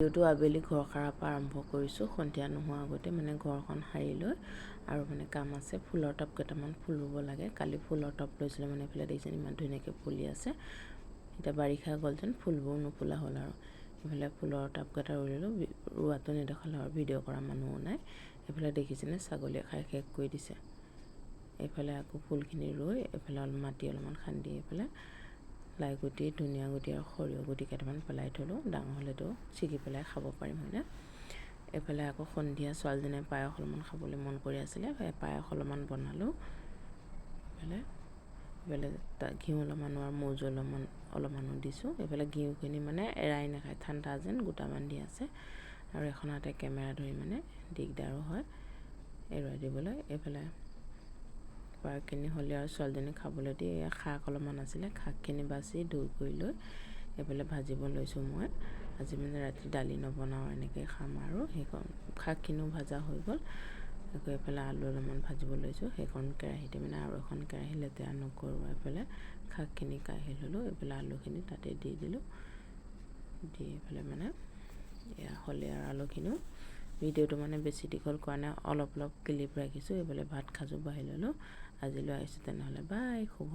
ভিডিঅ'টো আবেলি ঘৰ সাৰাৰ পৰা আৰম্ভ কৰিছোঁ। সন্ধিয়া নোহোৱা আগতে মানে ঘৰখন সাৰি লৈ আৰু মানে কাম আছে। ফুলৰ টাব কেইটামান ফুল ৰুব লাগে। কালি ফুলৰ টাব লৈছিলোঁ মানে। এইফালে দেখিছেনে, ইমান ধুনীয়াকৈ ফুলি আছে। এতিয়া বাৰিষা গ'ল যেন ফুলবোৰ নুফুলা হ'ল। আৰু এইফালে ফুলৰ টাবকেইটা ৰুই ল'লোঁ। ৰোৱাটো নেদেখালোঁ আৰু ভিডিঅ' কৰা মানুহো নাই। এইফালে দেখিছেনে, ছাগলীয়ে খাই শেষ কৰি দিছে। এইফালে আকৌ ফুলখিনি ৰুই এইফালে অলপ মাটি অলপমান খান্দি এইফালে লাই গুটি, ধনিয়া গুটি আৰু সৰিয়হ গুটি কেইটামান পেলাই থ'লোঁ। ডাঙৰ হ'লেতো ছিগি পেলাই খাব পাৰিম, হয়নে? এইফালে আকৌ সন্ধিয়া ছোৱালীজনীয়ে পায়স অলপমান খাবলৈ মন কৰি আছিলে, সেই পায়স অলপমান বনালোঁ। এইফালে ঘিউ অলপমানো আৰু মৌজোল অলপমানো দিছোঁ। এইফালে ঘিউখিনি মানে এৰাই নাখায়, ঠাণ্ডা যেন গোটা বান্ধি আছে আৰু এখন হাতে কেমেৰা ধৰি মানে দিগদাৰো হয় এৰুৱাই দিবলৈ। এইফালে পায়সখিনি হ'লে আৰু ছোৱালীজনীক খাবলৈ দি শাক অলপমান আছিলে, শাকখিনি বাছি ধুই কৰি লৈ এইফালে ভাজিব লৈছোঁ মই। আজি মানে ৰাতি দালি নবনাওঁ, এনেকৈ খাম। আৰু সেইকণ শাকখিনিও ভাজা হৈ গ'ল। আকৌ এইফালে আলু অলপমান ভাজিব লৈছোঁ। সেইখন কেৰাহীতে মানে আৰু এখন কেৰাহী লেতেৰা নকৰোঁ। এইফালে শাকখিনি কাঢ়ি ল'লোঁ, এইফালে আলুখিনি তাতে দি দিলোঁ। দি এইফালে মানে এয়া হ'লে আৰু আলুখিনিও। ভিডিঅ'টো মানে বেছি দীঘল কৰা নাই, অলপ অলপ ক্লিপ ৰাখিছোঁ। এইফালে ভাত সাজো বাঢ়ি ল'লোঁ। আজিলৈ আহিছোঁ তেনেহ'লে, বাই, শুভ।